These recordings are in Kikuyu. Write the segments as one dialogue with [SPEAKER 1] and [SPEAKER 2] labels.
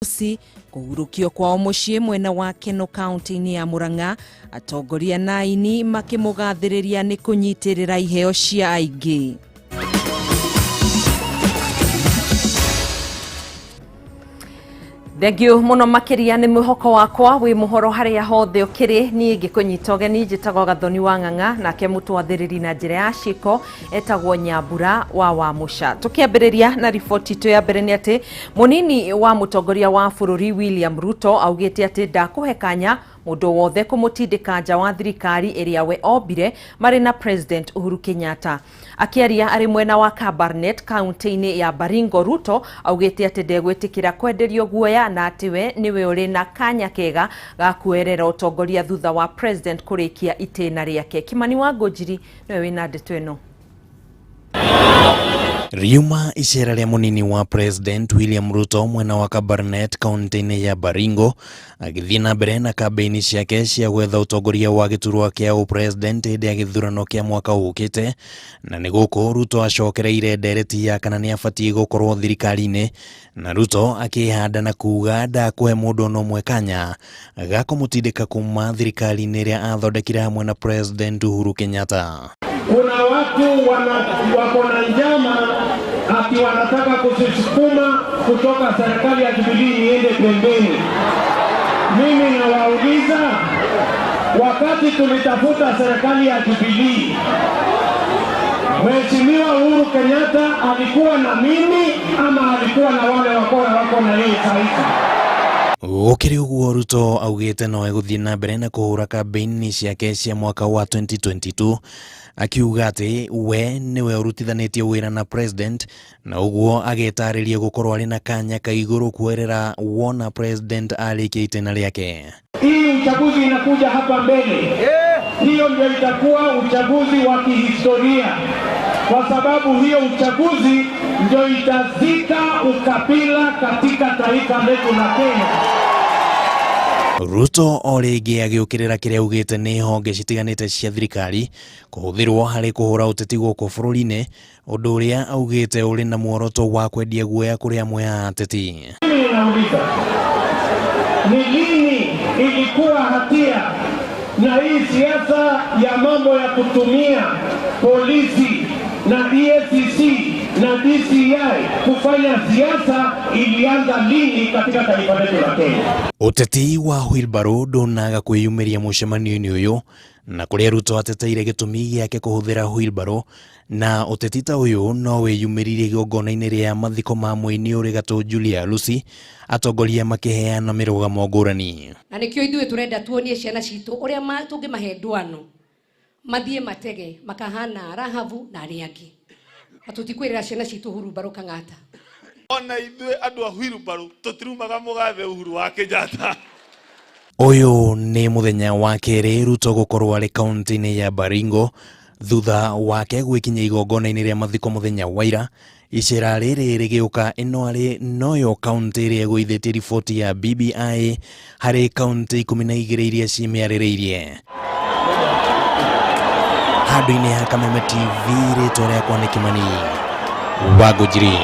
[SPEAKER 1] Lucy kũhurũkio kwao mũciĩ mwena wa Keno kaunti-inĩ ya Murang'a, atongoria na aini makĩmũgathĩrĩria nĩ kũnyitĩrĩra iheo cia aingĩ. Thengiũ mũno makĩria nĩ mwĩhoko wakwa wĩ mũhoro harĩa hothe ũkĩrĩ. Niĩ ngĩkũnyita ũgeni njĩtagwo Gathoni wa Ng'ang'a, nake mũtwathĩrĩri na njĩra ya ciĩko etagwo Nyambura wa Wamũca. Tũkĩambĩrĩria na riboti itũ ya mbere nĩ atĩ mũnini wa mũtongoria wa bũrũri William Ruto augĩte atĩ ndakũhe kanya mũndũ wothe kũmũtindĩka nja wa thirikari ĩrĩa we ombire marĩ na President Uhuru Kenyatta. Akĩaria arĩ mwena wa Kabarnet kaunti-inĩ ya Baringo, Ruto augĩte atĩ ndegwĩtĩkĩra kwenderio guoya na atĩ we nĩwe ũrĩ na kanya kega ga kuoerera ũtongoria thutha wa President kũrĩkia itĩna rĩake. Kimani wa Ngũnjiri nĩwe wĩna ndeto ĩno.
[SPEAKER 2] Riuma icera rĩa mũnini wa President William Ruto mwena wa Kabarnet kaunti-inĩ ya Baringo agĩthiĩ na mbere na kambĩini ciake cia gwetha ũtongoria wa gĩturwa kĩa ũpresident hĩndĩ ya gĩthurano kĩa mwaka ũkĩte, na nĩ gũkũ Ruto acokereire ndereti ya kana nĩ abatiĩ gũkorwo thirikari-inĩ, na Ruto akĩhanda na kuga ndakũhe mũndũ ona ũmwe kanya ga kũmũtindĩka kuma thirikari-inĩ ĩrĩa athondekire hamwe na President Uhuru Kenyatta.
[SPEAKER 3] Kuna watu wako na njama ati wanataka kusisukuma kutoka serikali ya Jubilee iende pembeni. Mimi nawauliza, wakati tulitafuta serikali ya Jubilee, Mheshimiwa Uhuru Kenyatta alikuwa na mimi ama alikuwa na wale wakora wako na yeye saizi?
[SPEAKER 2] Gũkĩrĩ ũguo, Ruto augĩte no egũthiĩ na mbere na kũhũra kambĩini ciake cia mwaka wa 2022, akiuga atĩ we nĩwe ũrutithanĩtie wĩra na president, na ũguo agetarĩria gũkorwo arĩ na kanya ka igũrũ kuoerera wona president arĩkia itĩna rĩake.
[SPEAKER 3] Hii uchaguzi inakuja hapa mbele, hiyo ndio itakuwa uchaguzi wa kihistoria, kwa sababu hiyo uchaguzi ndio itazika ukabila katika taifa letu la Kenya.
[SPEAKER 2] Ruto o rĩngĩ agĩũkĩrĩra kĩrĩa augĩte nĩ honge citiganĩte cia thirikari kũhũthĩrwo harĩ kũhũra ũteti gũkũ bũrũri-inĩ, ũndũ ũrĩa augĩte ũrĩ na muoroto wa kwendia guoya kũrĩ amwe a ateti.
[SPEAKER 3] Mimi ninauliza, ni lini ilikuwa hatia na hii siasa ya mambo ya kutumia polisi na EACC na DCI kufanya siasa ilianza lini katika taifa letu la Kenya?
[SPEAKER 2] Ũteti wa wheelbarrow ndũnaga kwĩyumĩria mũcemanio-inĩ ũyũ, na kũrĩa Ruto ateteire gĩtũmi gĩake kũhũthĩra wheelbarrow, na ũteti ta ũyũ no wĩyumĩririe igongona-inĩ rĩa mathiko ma mũini ũrĩ gatũ Julia Lucy, atongoria makĩheana mĩrũgamo ngũrani.
[SPEAKER 4] Na nĩkĩo ithuĩ tũrenda tuonie ciana citũ ũrĩa tũngĩmahe ndwano mathiĩ matege makahana Rahabu na arĩa angĩ, na tũtikwĩrĩra ciana citũ hurumbarũ Kang'ata.
[SPEAKER 5] Ona ithuĩ andũ a wheelbarrow tũtirumaga mũgathe Uhuru wa Kenyatta.
[SPEAKER 2] Ũyũ nĩ mũthenya wa kerĩ Ruto gũkorwo arĩ kaunti-inĩ ya Baringo thutha wake gwĩkinyia igongona-inĩ rĩa mathiko mũthenya wa ira. Icera rĩrĩ rĩgĩũka ĩno arĩ noyo kaunti ĩrĩa ĩgũithĩtie riboti ya BBI harĩ kaunti 12 iria cimĩarĩrĩirie. Handũ-inĩ ha Kameme TV, rĩtwa rĩakwa nĩ Kimani wa Ngũnjiri.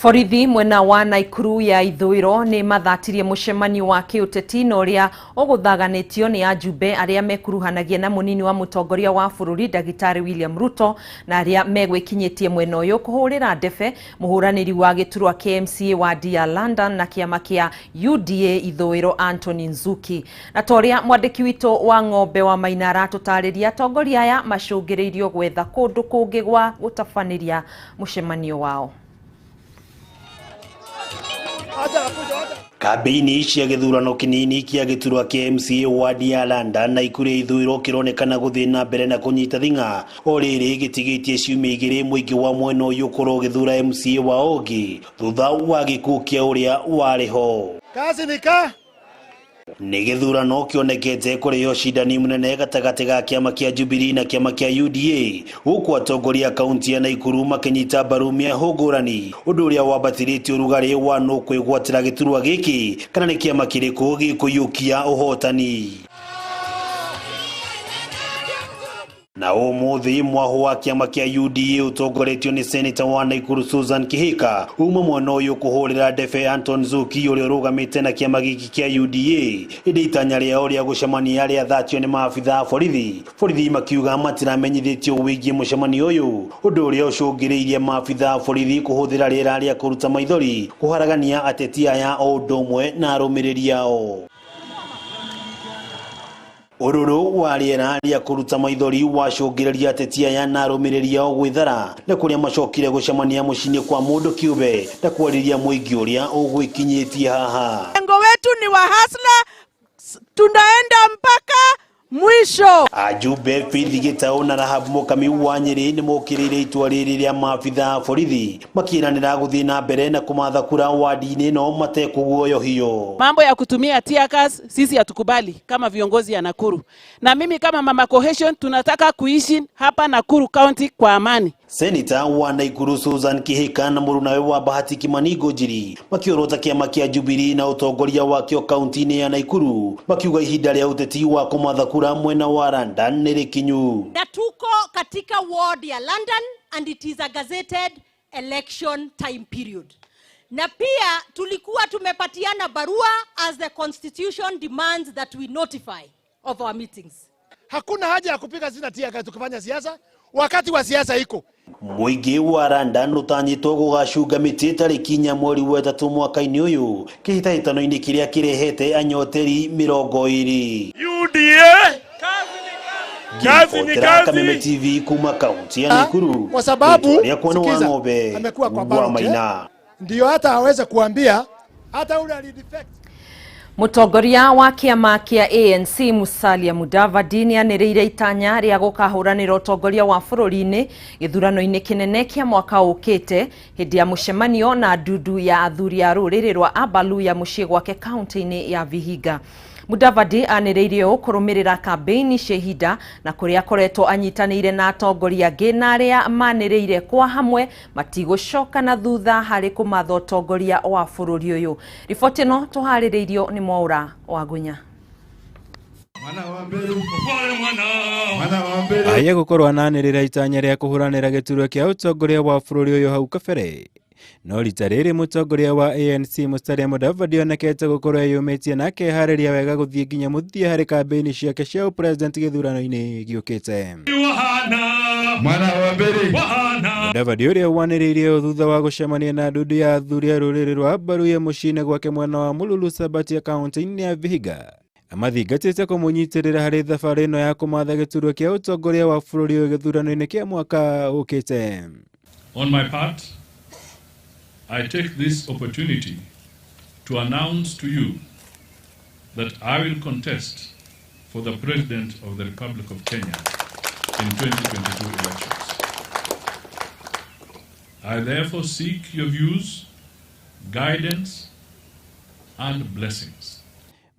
[SPEAKER 1] Borithi mwena wa Naikuru ya ithũĩro nĩ mathatirie mũcemanio wa kĩũteti na ũrĩa ũgũthaganĩtio nĩ ajumbe arĩa mekuruhanagia na mũnini wa mũtongoria wa bũrũri Ndagĩtarĩ William Ruto na arĩa megwĩkinyĩtie mwena ũyũ kũhũrĩra ndebe mũhũranĩri wa gĩturwa KMCA wadi ya London na kĩama kĩa UDA ithũĩro Anthony Nzuki. Na ta ũrĩa mwandĩki witũ wa Ng'ombe wa Maina aratũtarĩria, atongoria aya macũngĩrĩirio gwetha kũndũ kũngĩ gwa gũtabanĩria mũcemanio wao.
[SPEAKER 6] Kambĩini cia gĩthurano kĩnini kĩa gĩturwa kĩa MCA wadi ya London na Ikuru ya ithũĩro kĩronekana gũthiĩ na mbere na kũnyita thing'a o rĩrĩ gĩtigĩtie ciumia igĩrĩ mũingĩ wa mwena ũyũ ũkorwo ũgĩthura MCA wa ũngĩ thutha wa gĩkuũ kĩa ũrĩa warĩ ho.
[SPEAKER 7] Kazi ni ka
[SPEAKER 6] Nĩ gĩthurano kĩonekete kũrĩ ũcindani mũnene gatagatĩ ga kĩama kĩa Jubilee na kĩama kĩa UDA, gũkũ atongoria a kaunti ya Naikuru makĩnyita mbaru mĩahũ ngũrani, ũndũ ũrĩa wambatĩrĩtie ũrugarĩ wa nũ kwĩgwatĩra gĩturwa gĩkĩ kana nĩ kĩama kĩrĩkũ gĩkũiyũkia ũhotani. Na umuthi mwahu wa kiama kia UDA utongoretio ni Senator wa Nakuru Susan Kihika uma mwena uyu kuhurira ndefe Anton Zuki uria urugamite na kiama giki kia UDA indi itanya riao ria gucemania riathatio ni maabitha a borithi makiuga matiramenyithitio wigie mucemanio uyu undu uria ucungiriirie maabitha a borithi kuhuthira riera ria kuruta maithori kuharagania ateti aya o undu umwe na arumiriri ao. Ururu wa riera ria kuruta maithori wacũngĩrĩria ateti aya na arũmĩrĩri ao gwĩthara na kũrĩa macokire gũcemania mũciĩ-inĩ kwa mũndũ kĩũmbe na kwarĩria mũingĩ ũrĩa ũgwĩkinyĩtie haha.
[SPEAKER 7] Lengo wetu ni wa hasla, tunaenda mpaka mwisho.
[SPEAKER 6] Ajumbe Faith Gitau na Rahab Mukami wa Nyeri nĩ mokĩrĩire itua rĩrĩ rĩa maabitha a borithi makĩranĩra gũthiĩ na mbere na kũmatha kura wadi-inĩ ĩno matekũguoyohio.
[SPEAKER 8] Mambo ya kutumia tear gas sisi hatukubali kama viongozi ya Nakuru, na mimi kama mama cohesion tunataka kuishi hapa Nakuru County kwa amani.
[SPEAKER 6] Senator wa Nakuru Susan Kihika na mũrunawe wa Bahati Kimani Ngũnjiri makĩorota kĩama kĩa Jubilee na ũtongoria wakĩo kaunti-inĩ ya Nakuru makiuga ihinda rĩa ũteti wa kũmatha kura mwena wa London nĩ rĩkinyu.
[SPEAKER 9] Na tuko katika ward ya London and it is a gazetted election time period. Na pia tulikuwa tumepatiana barua as the constitution demands that we notify of our meetings.
[SPEAKER 10] Hakuna haja ya kupiga sina tear gas tukifanya siasa wakati wa siasa iko.
[SPEAKER 6] Mũingĩ wa London ũtanyĩtwo gũgacunga mĩtĩ tarĩki 4 mweri wa 3 mwaka-inĩ ũyũ kĩhĩtahĩtano-inĩ kĩrĩa kĩrehete anyoteri 20.
[SPEAKER 5] UDA kazi ni kazi.
[SPEAKER 6] Kameme TV kuma kaunti ya Nakuru
[SPEAKER 10] kwa sababu
[SPEAKER 6] sikiza,
[SPEAKER 10] amekuwa kwa ballot ndio hata aweze kuambia hata ule alidefect.
[SPEAKER 1] Mũtongoria wa kĩama kĩa ANC Musalia Mudavadi nĩanĩrĩire itanya rĩa gũkahũranĩra ũtongoria wa bũrũri-inĩ gĩthurano-inĩ kĩnene kĩa mwaka ũkĩte hĩndĩ ya mũcemanio na ndundu ya athuri a rũrĩrĩ rwa Abaluya mũciĩ gwake kaunti-inĩ ya Vihiga. Mudavadi anĩrĩire ũũ kũrũmĩrĩra kambĩini cia ihinda na kũrĩa akoretwo anyitanĩire na atongoria angĩ na arĩa manĩrĩire kwa hamwe matigũcoka na thutha harĩ kũmatha ũtongoria wa bũrũri ũyũ. Riboti ĩno tũharĩrĩirio nĩ Mwaura wa Gunya.
[SPEAKER 11] Aya gũkorwo ananĩrĩra itanya rĩa kũhũranĩra gĩturwa kĩa ũtongoria wa bũrũri ũyũ hau kabere. No rita rĩrĩ mũtongoria wa ANC Musalia Mudavadi onekete gũkorwo eyũmĩtie na akeharĩria wega gũthiĩ nginya mũthia harĩ kambĩini ciake cia ũpresident gĩthurano-inĩ gĩũkĩte. Mudavadi ũrĩa wanĩrĩire thutha wa gũcemania na ndundu ya athuri a rũrĩrĩ rwa Abaruya mũciĩ-inĩ gwake mwena wa Mululu Sabatia kaunti-inĩ ya Vihiga amathingatĩte kũmũnyitĩrĩra harĩ thabarĩ ĩno ya kũmatha gĩturwa kĩa ũtongoria wa bũrũri ũyũ gĩthurano-inĩ kĩa mwaka ũkĩte.
[SPEAKER 12] On my part, I take this opportunity to announce to you that I will contest for the President of the Republic of Kenya in 2022 elections. I therefore seek your views, guidance, and blessings.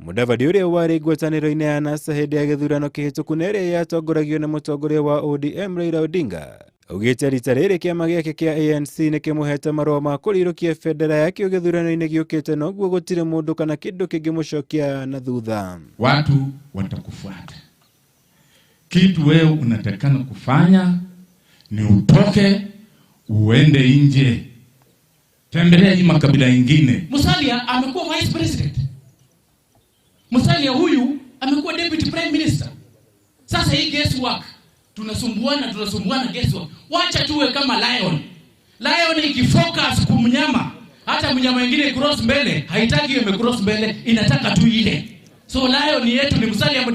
[SPEAKER 11] Mudavadi ũrĩa warĩ ngwatanĩro-inĩ ya NASA hĩndĩ ya gĩthurano kĩhĩtũku na ĩrĩa yatongoragio nĩ mũtongoria wa ODM Raila Odinga augĩte rita rĩrĩ kĩama gĩake kĩa ANC nĩ kĩmũhete marũa ma kũrirũkia bendera yakĩo gĩthurano-inĩ gĩũkĩte noguo gũtirĩ mũndũ kana kĩndũ kĩngĩmũcokia na thutha.
[SPEAKER 13] Watu watakufuata. Kitu wewe unatakana kufanya ni utoke uende nje, tembelea hii makabila ingine.
[SPEAKER 14] Musalia amekuwa vice president. Musalia huyu amekuwa deputy prime minister. Sasa hii guesswork tunasumbuana guesswork. Wacha tuwe kama lion. Lion ikifocus kumnyama, hata mnyama mwingine cross mbele, haitaki iwe cross mbele, inataka tu ile. So lion yetu ni Musalia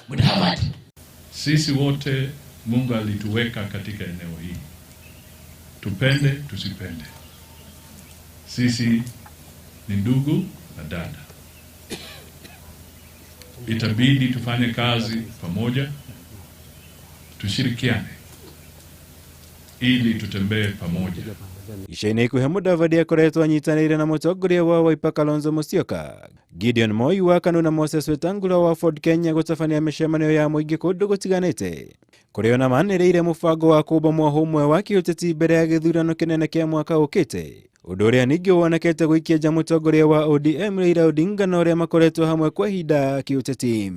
[SPEAKER 14] Mudavadi.
[SPEAKER 12] Sisi wote Mungu alituweka katika eneo hili. Tupende tusipende, sisi ni ndugu na dada. Itabidi tufanye kazi pamoja, tushirikiane ili tutembee pamoja.
[SPEAKER 11] Ica-inĩ ikuhĩ Mudavadi akoretwo anyitanĩire na mũtongoria wa Wiper Kalonzo Musyoka, Gideon Moi wa KANU na Moses Wetangula wa Ford Kenya gũtabania mĩcemanio ya mũingĩ kũndũ gũtiganĩte kũrĩa ona manĩrĩire mũbango wa kũmba mwahũ ũmwe wa kĩũteti mbere ya gĩthurano kĩnene kĩa mwaka ũkĩte, ũndũ ũrĩa ningĩ wonekete gũikia nja mũtongoria wa ODM Raila Odinga na ũrĩa makoretwo hamwe kwa ihinda kĩũteti.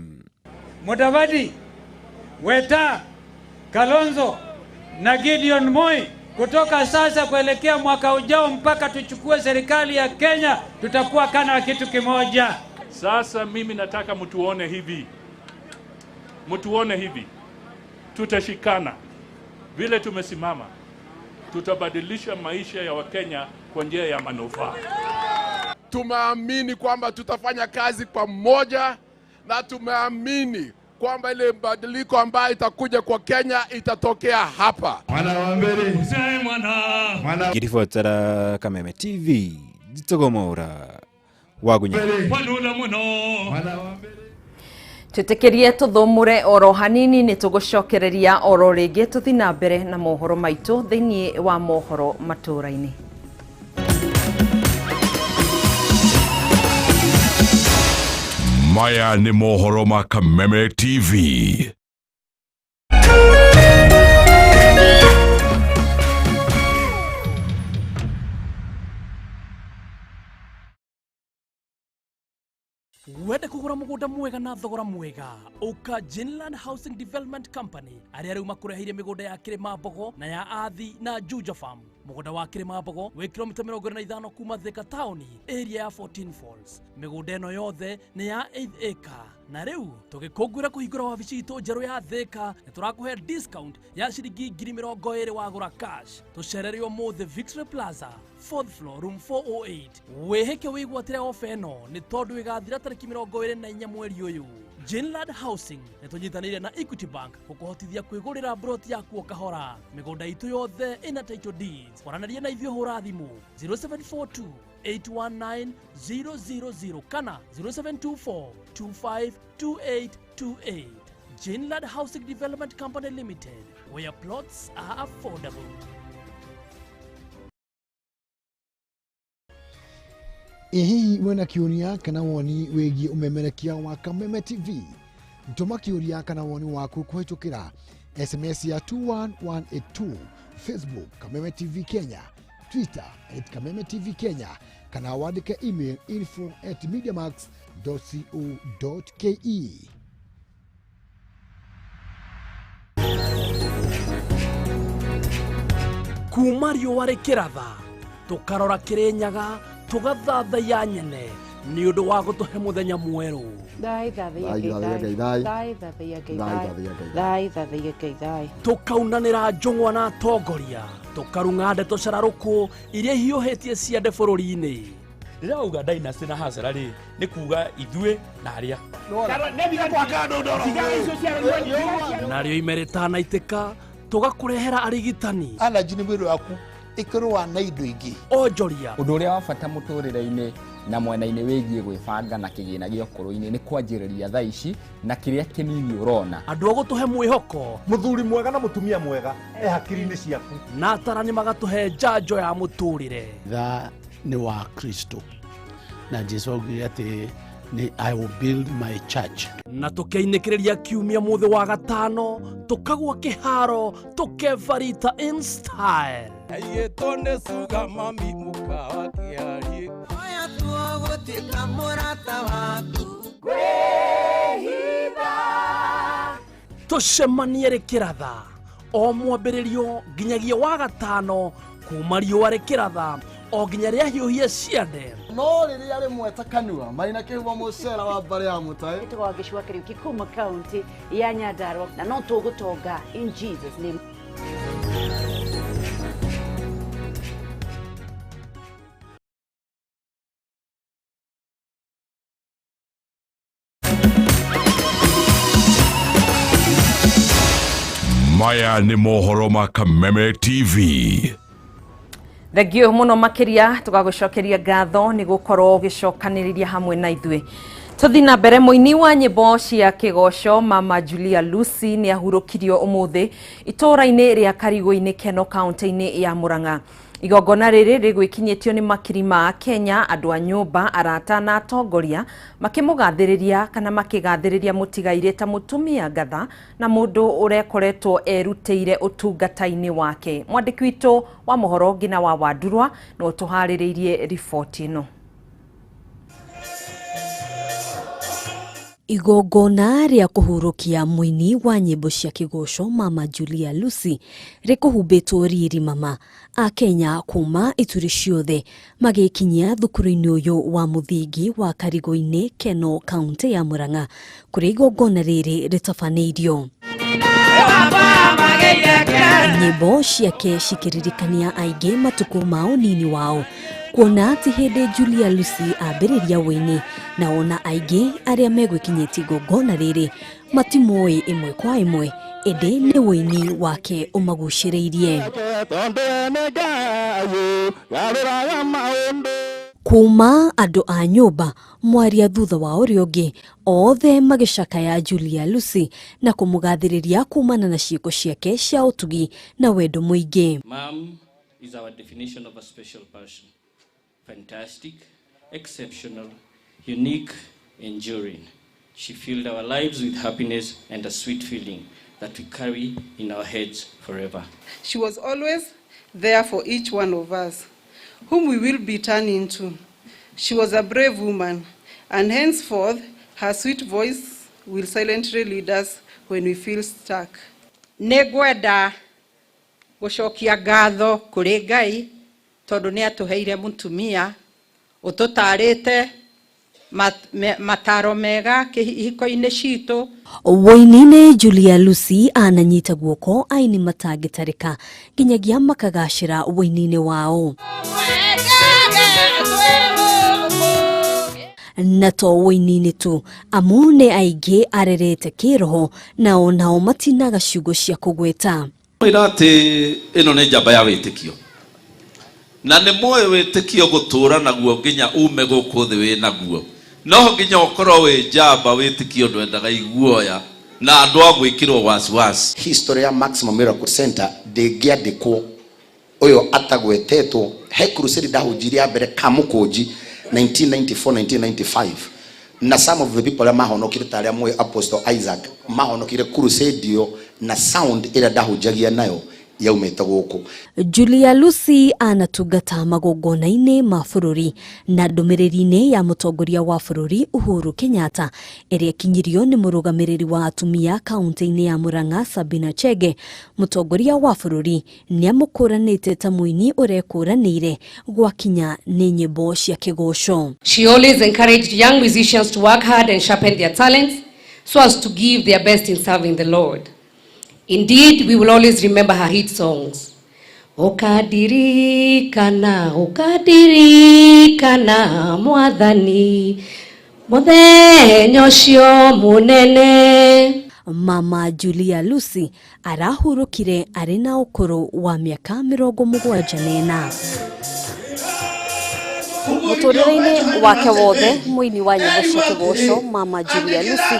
[SPEAKER 15] Mudavadi, Weta, Kalonzo na Gideon Moi, kutoka sasa kuelekea mwaka ujao mpaka tuchukue serikali ya Kenya, tutakuwa kana kitu kimoja.
[SPEAKER 12] Sasa mimi nataka mtuone hivi, mtuone hivi, tutashikana vile tumesimama, tutabadilisha maisha ya Wakenya kwa njia ya manufaa.
[SPEAKER 16] Tumeamini kwamba tutafanya kazi pamoja, na tumeamini kwamba ile badiliko ambayo itakuja kwa Kenya itatokea hapa.
[SPEAKER 13] Mwana wa mbere.
[SPEAKER 12] Mwana.
[SPEAKER 11] Ngiribotera Kameme TV Njitagwo Wagunya.
[SPEAKER 1] Twĩtĩkĩrie tũthũmũre oro hanini nĩ tũgũcokereria oro rĩngĩ tũthiĩ na mbere na mohoro maitũ thĩinĩ wa mohoro matũũra-inĩ.
[SPEAKER 17] Maya nĩ mohoro ma Kameme TV.
[SPEAKER 18] Wende kugura mugunda mwega na thogora mwega uka Jinland Housing Development Company aria riu makureheire migunda ya Kirima Mbogo na ya Athi na Juja Farm. Mugunda wa Kirima Mbogo wi kilomita 25 kuma Thika town area ya 14 Falls. Migunda ino yothe ni ya 8 acre na riu tugikungwira kuhingura wabici itu njeru ya Thika ni turakuhe discount ya ciringi 20,000 wagura cash. Tucerere umuthi Victory Plaza 4th floor room 408. Wihike wigwatire ofa ino ni tondu igathira tariki 24 mweri uyu. Jinland Housing nĩ tũnyitanĩire na Equity Bank gũkũhotithia kwĩgũrĩra broti yaku o kahora. Mĩgũnda itũ yothe ĩna title deeds. Kwaranĩria na ithuĩ hũra thimũ 0742 819 000 kana 0724 252828. Jinland Housing Development Company Limited, where plots are affordable.
[SPEAKER 19] Ĩ hihi wĩna kĩũria kana woni wĩgiĩ ũmemerekia wa Kameme TV? Tũma kĩũria kana woni waku kũhĩtũkĩra SMS ya 21182, Facebook Kameme TV Kenya, Twitter @Kameme TV Kenya, kana wandĩke email info@mediamax.co.ke.
[SPEAKER 18] Kuma riũa rĩkĩratha tũkarora Kĩrĩnyaga tugathathaiya nyene nĩ ũndũ wa gũtũhe mũthenya mwerũ. Tũkaunanĩra njũng'wa na atongoria, tũkarung'a ndeto cararũkũ iria ihiũhĩtie ciande bũrũri-inĩ.
[SPEAKER 20] Ndĩrauga dynasty na hasara rĩ nĩ kuga ithuĩ na arĩa
[SPEAKER 18] narĩo ime rĩtanaitĩka tũgakũrehera arigitani.
[SPEAKER 21] Allergy nĩ mwĩrĩ waku ikirwa na indo ingĩ
[SPEAKER 18] onjoria.
[SPEAKER 22] Ũndũ ũrĩa wa bata mũtũrĩre-inĩ na mwena-inĩ wĩgiĩ gwĩbanga na kĩgĩna gĩa ũkũrũ-inĩ nĩ kwanjĩrĩria thaa ici na kĩrĩa kĩnini ũrona.
[SPEAKER 18] Andũ a gũtũhe mwĩhoko,
[SPEAKER 23] mũthuri mwega na mũtumia mwega e hakiri-inĩ ciaku,
[SPEAKER 18] na atarani magatũhe njanjo ya mũtũrĩre.
[SPEAKER 24] Tha nĩ wa Kristo na Jesu augire atĩ ni I will build my church.
[SPEAKER 18] Na tukeinĩkĩrĩria kiumia mũthĩ wa gatano tukagwa kĩharo tukebarita in style.
[SPEAKER 25] Aiyĩtwo nĩ cuga mami mũkawa kĩarie.
[SPEAKER 26] Oya tuo gũtuĩka mũrata waku. Kwĩhitha.
[SPEAKER 18] Tũcemanie rĩkĩratha o mwambĩrĩrio nginyagia wa gatano kuma riũa rĩkĩratha o nginya rĩahiũhie ciande.
[SPEAKER 27] No rĩrĩa rĩmwe ta kanua marĩ kĩhumo mũcera wa mbarĩ ya mũtaĩ.
[SPEAKER 28] Ĩtagwo Wangeci wa Kariuki kuma kaunti ya Nyandarua na no tũgũtonga in Jesus name.
[SPEAKER 17] Maya nĩ mohoro ma Kameme TV.
[SPEAKER 1] Thengio muno makiria tugagucokeria ngatho ni gukorwo ugicokaniriria hamwe na ithuĩ. Tuthi na mbere mũini wa nyĩmbo cia kĩgoco Mama Julia Lucy nĩ ahurũkirio ũmũthĩ itũũra-inĩ rĩa Karigũ-inĩ Keno kaunti-inĩ ya Murang'a. Igongona rĩrĩ rĩgwĩkinyĩtio nĩ makiri ma Kenya, andũ a nyũmba, arata na atongoria makĩmũgathĩrĩria kana makĩgathĩrĩria mũtigairĩ ta mũtumia ngatha na mũndũ ũrekoretwo erutĩire ũtungata-inĩ wake. Mwandĩki witũ wa mohoro Ngina wa Wandurwa no tũharĩrĩirie riboti ĩno.
[SPEAKER 2] Igongona rĩa kũhurũkia mũini wa nyĩmbo cia kĩgoco Mama Julia Lucy rĩkũhumbĩtwo riri mama Akenya kuma ituri ciothe magĩkinyia thukuru-inĩ ũyũ wa mũthingi wa Karigũ-inĩ Keno kaunti ya Murang'a kũrĩa igongona rĩrĩ rĩtabanĩirio. Nyĩmbo ciake cikĩririkania aingĩ matukũ ma ũnini wao kuona ti hĩndĩ Julia Lucy ambĩrĩria wũini na ona aingĩ arĩa megwĩkinyĩtie igongona rĩrĩ matimũĩ ĩmwe kwa ĩmwe ĩndĩ nĩ wũini wake ũmagucĩrĩirie. Kuma andũ a nyũmba mwaria thutha wa ũrĩa ũngĩ othe magĩcakaya Julia Lucy na kũmũgathĩrĩria kumana na ciĩko ciake cia ũtugi na wendo mũingĩ.
[SPEAKER 3] Mom is our definition of a special person. Fantastic, exceptional, unique, enduring. She filled our lives with happiness and a sweet feeling that we carry in our heads forever.
[SPEAKER 4] She was always there for each one of us, whom we will be turning to. She was a brave woman, and henceforth her sweet voice will silently lead us when we feel stuck.
[SPEAKER 5] Nĩngwenda gũcokia ngatho kũrĩ Ngai tondũ nĩ atũheire mũtumia ũtũtarĩte mataro mega kĩhiko-inĩ citũ.
[SPEAKER 2] Wũini-inĩ Julia Lucy ananyita guoko aini matangĩtarĩka nginyagia makagacĩra wũini-inĩ wao. Na to wũini-inĩ tu amu nĩ aingĩ arerete kĩroho nao nao matinaga ciugo cia kũgweta.
[SPEAKER 6] Mwĩra atĩ ĩno nĩ njamba ya wĩtĩkio na nĩ moĩ wĩtĩkio gũtũra naguo nginya ume gũkũ thĩ wĩ naguo no nginya ũkorwo wĩ njamba wĩtĩkio ndwendaga iguoya na andũ a gwĩkĩrwo wasiwasi.
[SPEAKER 7] History ya Maximum Miracle Center ndĩngĩandĩkwo ũyũ atagwetetwo. He crusade ndahunjirie ya mbere Kamũkũnji 1994-1995 na some of the people arĩa mahonokire ta arĩa moĩ Apostle Isaac mahonokire crusade ĩyo na sound ĩrĩa ndahunjagia nayo yaumĩte gũkũ.
[SPEAKER 2] Julia Lucy anatungata magongona-inĩ ma bũrũri na ndũmĩrĩri-inĩ ya mũtongoria wa bũrũri Uhuru Kenyatta ĩrĩa ĩkinyirio nĩ mũrũgamĩrĩri wa atumia kaunti-inĩ ya Murang'a Sabina Chege. Mũtongoria wa bũrũri nĩamũkũranĩte ta mũini ũrekũranĩire gwakinya nĩ nyĩmbo cia kĩgoco.
[SPEAKER 8] She always encouraged young musicians to work hard and sharpen their talents so as to give their best in serving the Lord. Indeed, we will always remember her hit songs. Ukadirikana, ukadirikana mwathani, muthenya ũcio munene.
[SPEAKER 2] Mama Julia Lucy arahurũkire arĩ na ũkũrũ wa mĩaka 74. Mũtũrĩre-inĩ wake wothe mũini wa nyĩmbo cia kĩgoco Mama Julia Lucy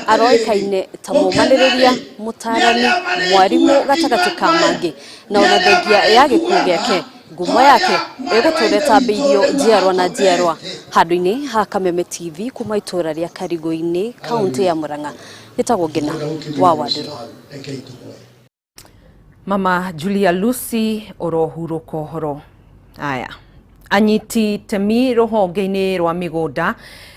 [SPEAKER 2] aroĩkaine ta mũmanĩrĩria, mũtarani, mwarimũ gatagatĩ ka mangĩ, na ona thengia ya gĩkuũ gĩake ngumo yake ĩgũtũra ĩtambĩirio njiarwa na njiarwa. Handũ-inĩ ha Kameme TV kuma itũra rĩa Karigũ-inĩ kaunti ya Murang'a, gĩtagwo Ngina wa Wandũrũ.
[SPEAKER 1] Mama Julia Lucy ũrohurũka ũhoro. Aya anyiti itemi rũhonge-inĩ rwa mĩgũnda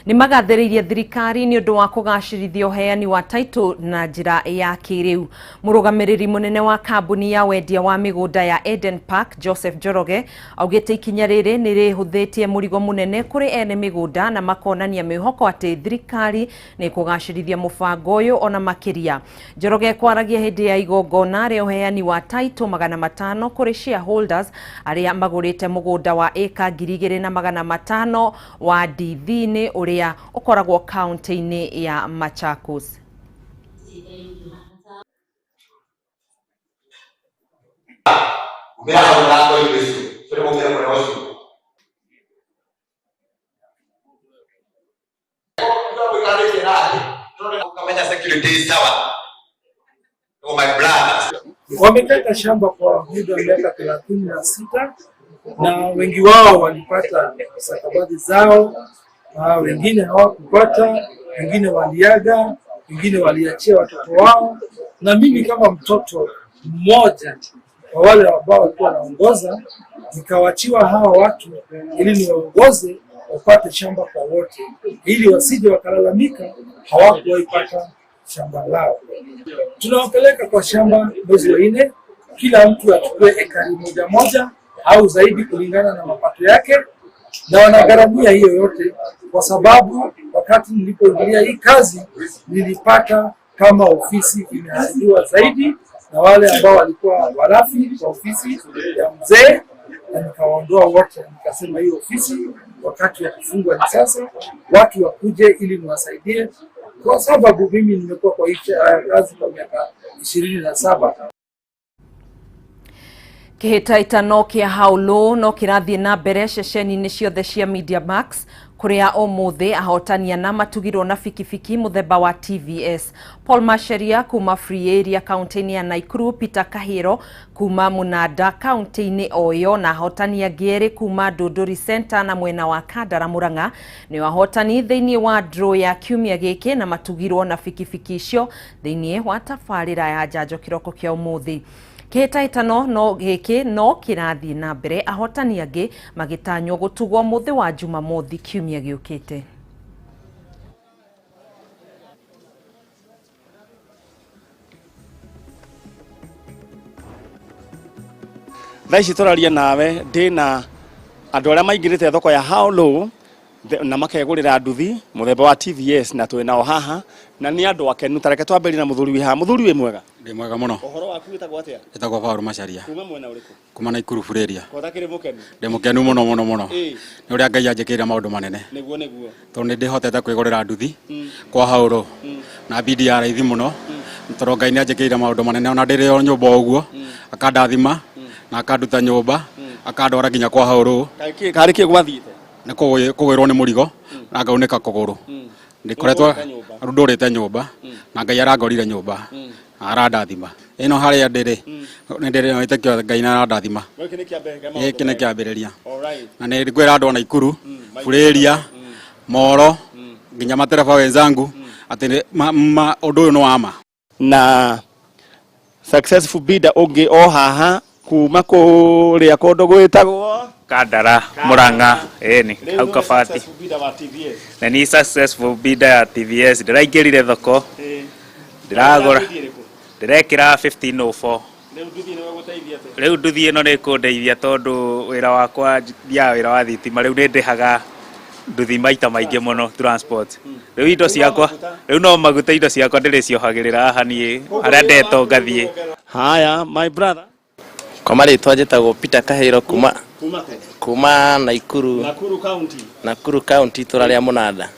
[SPEAKER 1] nĩ magathĩrĩirie thirikari nĩ ũndũ wa kũgacĩrithia ũheani wa title na njĩra ya kĩrĩu. Mũrũgamĩrĩri mũnene wa kambuni ya wendia wa mĩgũnda ya Eden Park Joseph Njoroge augĩte ikinya rĩrĩ nĩ rĩhũthĩtie mũrigo mũnene kũrĩ ene mĩgũnda na makonania mwĩhoko atĩ thirikari nĩ kũgacĩrithia mũbango ũyũ ona makĩria. Njoroge kwaragia hĩndĩ ya igongona rĩa ũheani wa title 500 kũrĩ shareholders arĩa magũrĩte mũgũnda wa ĩka 2500 wa Ndithini ũrĩa ũkoragwo kaunti-inĩ ya Machakos.
[SPEAKER 9] Wamekata shamba kwa muda wa miaka 36 na wengi wao walipata stakabadhi zao, na wengine hawakupata, wengine waliaga, wengine waliachia watoto wao. Na mimi kama mtoto mmoja wa wale ambao walikuwa wanaongoza, nikawachiwa hawa watu ili niwaongoze wapate shamba kwa wote, ili wasije wakalalamika hawakuwahi pata shamba lao. Tunawapeleka kwa shamba mwezi wa 4, kila mtu achukue ekari moja moja au zaidi kulingana na mapato yake, na wanagharamia hiyo yote, kwa sababu wakati nilipoingilia hii kazi nilipata kama ofisi imeharibiwa zaidi na wale ambao walikuwa warafi kwa ofisi ya mzee, na nikawaondoa wote. Nikasema hii ofisi wakati wa kufungwa ni sasa, watu wakuje ili niwasaidie, kwa sababu mimi nimekuwa kwa hii kazi kwa miaka 27.
[SPEAKER 1] Kĩhĩtahĩtano kĩa Haulu no kĩrathiĩ na mbere ceceni-inĩ ciothe cia Media Max, kũrĩa ũmũthĩ ahotani ana matugirwo na bikibiki mũthemba wa TVS. Paul Macharia kuma Free Area kaunti-inĩ ya Nakuru, Peter Kahiro kuma Munanda kaunti-inĩ o ĩyo, na ahotani angĩ erĩ kuma Ndũndũri Center na mwena wa Kandara Murang'a nĩo ahotani thĩinĩ wa draw ya kiumia gĩkĩ, na matugirwo na bikibiki icio thĩinĩ wa tabarĩra ya njanjo kĩroko kĩa ũmũthĩ. Kĩhĩtahĩtano no gĩkĩ no kĩrathiĩ na mbere, ahotani angĩ magĩtanywo gũtugwo mũthĩ wa Jumamothi kiumia gĩũkĩte.
[SPEAKER 10] Thaa ici tũraria nawe ndĩna andũ arĩa maingĩrĩte thoko ya How Low na makegũrĩra nduthi mũthemba wa TVS, na twĩ nao haha na nĩ andũ akenu. Ta reke twambĩrĩrie na mũthuri wĩ haha. Mũthuri wĩ mwega?
[SPEAKER 11] Ndĩ mwega mũno.
[SPEAKER 10] Ũhoro waku wĩtagwo atĩa?
[SPEAKER 11] Wĩtagwo Paul Macharia.
[SPEAKER 10] Kuma mwena ũrĩkũ?
[SPEAKER 11] Kuma Nakuru Free Area.
[SPEAKER 10] Ko ũtakĩrĩ mũkenu?
[SPEAKER 11] Ndĩ mũkenu mũno mũno mũno. Nĩ ũrĩa Ngai anjĩkĩire maũndũ manene.
[SPEAKER 10] Nĩguo nĩguo.
[SPEAKER 11] Tondũ nĩ ndĩhotete kwĩgũrĩra nduthi kwa How Low na bidi ya raithi mũno, tondũ Ngai nĩ anjĩkĩire maũndũ manene. Ona ndĩrĩ o nyũmba o ũguo akandathima na akanduta nyũmba akandwara nginya kwa How Low.
[SPEAKER 10] Karĩ kĩ gwathiĩte?
[SPEAKER 11] Nĩ kũgwĩrwo nĩ mũrigo na ngaunĩka kũgũrũ. Ndĩkoretwo ndũrĩte nyũmba na Ngai arangorire nyũmba na arandathima. Ĩno harĩa ndĩrĩ nĩ ndĩrĩ na wĩtĩkio Ngai nĩ arandathima. Gĩkĩ nĩ kĩambĩrĩria. Na nĩ ngwĩra andũ a Nakuru, Free Area, Moro, nginya matereba wenzangu atĩ ũndũ ũyũ nĩ wa ma.
[SPEAKER 10] Na successful bidder ũngĩ o haha kuma kũrĩa kũndũ gwĩtagwo
[SPEAKER 12] Kandara Murang'a, ĩni hau Kabati. Na ni successful bidder ya TVS. Ndĩraingĩrire thoko ndĩragũra ndĩrekĩra 1504. Rĩu nduthi ĩno nĩ ĩkũndeithia tondũ wĩra wakwa thiaga wĩra wa thitima, rĩu nĩ ndĩhaga nduthi maita maingĩ mũno transport. Rĩu indo ciakwa rĩu no maguta, indo ciakwa ndĩrĩciohagĩrĩra haha niĩ harĩa ndetwo ngathiĩ.
[SPEAKER 10] Haya, my brother.
[SPEAKER 13] Kwa marĩtwa njĩtagwo Peter Kahiro kuma Nakuru.
[SPEAKER 10] Nakuru County.
[SPEAKER 13] Nakuru County itũra rĩa Mũnanda.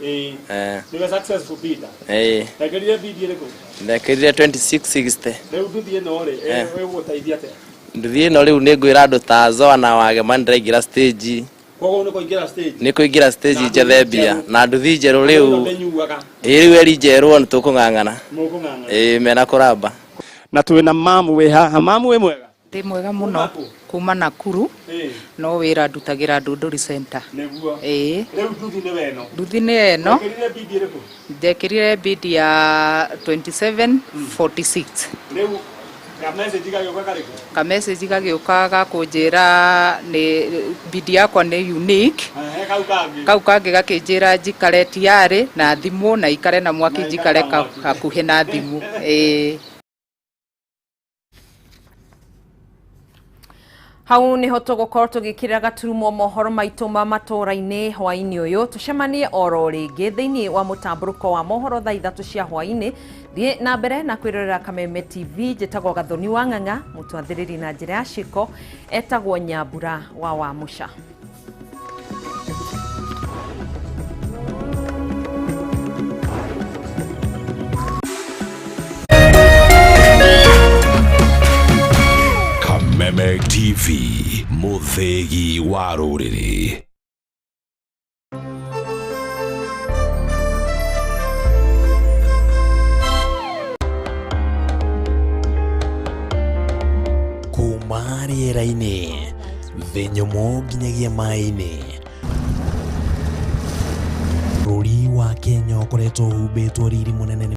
[SPEAKER 10] Nĩwe successful bidder. Ndekĩrire bid ĩrĩkũ?
[SPEAKER 13] Ndekĩrire 2660.
[SPEAKER 10] Rĩu nduthi ĩno rĩ ĩgũgũteithia atĩa?
[SPEAKER 13] Nduthi ĩno rĩu nĩ ngwĩra andũ ta Zoa na Wagema ndĩraingĩra stage.
[SPEAKER 10] Koguo nĩ kũingĩra stage.
[SPEAKER 13] Nĩ kũingĩra stage njethe mbia na nduthi njerũ rĩu.
[SPEAKER 10] Ndĩnyuaga.
[SPEAKER 13] Ĩĩ rĩu eri njerũ nĩ tũkũng'ang'ana.
[SPEAKER 10] Mũkũng'ang'ana.
[SPEAKER 13] Ĩĩ mena kũramba.
[SPEAKER 10] Na twĩna mamu wĩ haha. Mamu wĩ mwega?
[SPEAKER 14] Ndĩ mwega mũno kuma Nakuru, no wĩra ndutagĩra Ndũndũri Center.
[SPEAKER 10] Nĩguo.
[SPEAKER 14] Ĩĩ.
[SPEAKER 10] Rĩu nduthi nĩ weno?
[SPEAKER 14] Nduthi nĩ ĩno.
[SPEAKER 10] Ndekĩrire bid ĩrĩkũ?
[SPEAKER 14] Ndekĩrire bid ya 2746.
[SPEAKER 10] Rĩu ka message gagĩũka karĩkũ?
[SPEAKER 14] Ka message gagĩũka gakũnjĩra nĩ bid yakwa nĩ unique.
[SPEAKER 10] Kau kangĩ.
[SPEAKER 14] Kau kangĩ gakĩnjĩra njikare tiarĩ na thimũ na ikare na mwaki, njikare hakuhĩ na thimũ. Ĩĩ.
[SPEAKER 1] Hau niho tũgũkorwo tũgĩkĩrĩra gaturumo mohoro maitũ ma matũra-inĩ hwaĩ-inĩ ũyũ. Tũcemanie oro rĩngĩ thĩinĩ wa mũtambũrũko wa mohoro thaa 3 cia hwaĩ-inĩ. Thiĩ na mbere na kwĩrorera Kameme TV. Njĩtagwo Gathoni wa Ng'ang'a, mũtwathĩrĩri na njĩra ya ciĩko etagwo Nyambura wa Wamũca.
[SPEAKER 17] Kameme TV, mũthĩgi wa rũrĩrĩ.
[SPEAKER 15] Kuma rĩera-inĩ, thĩ nyũmũ nginyagia maĩ-inĩ. Bũrũri wa Kenya ũkoretwo ũhumbĩtwo riri mũnene.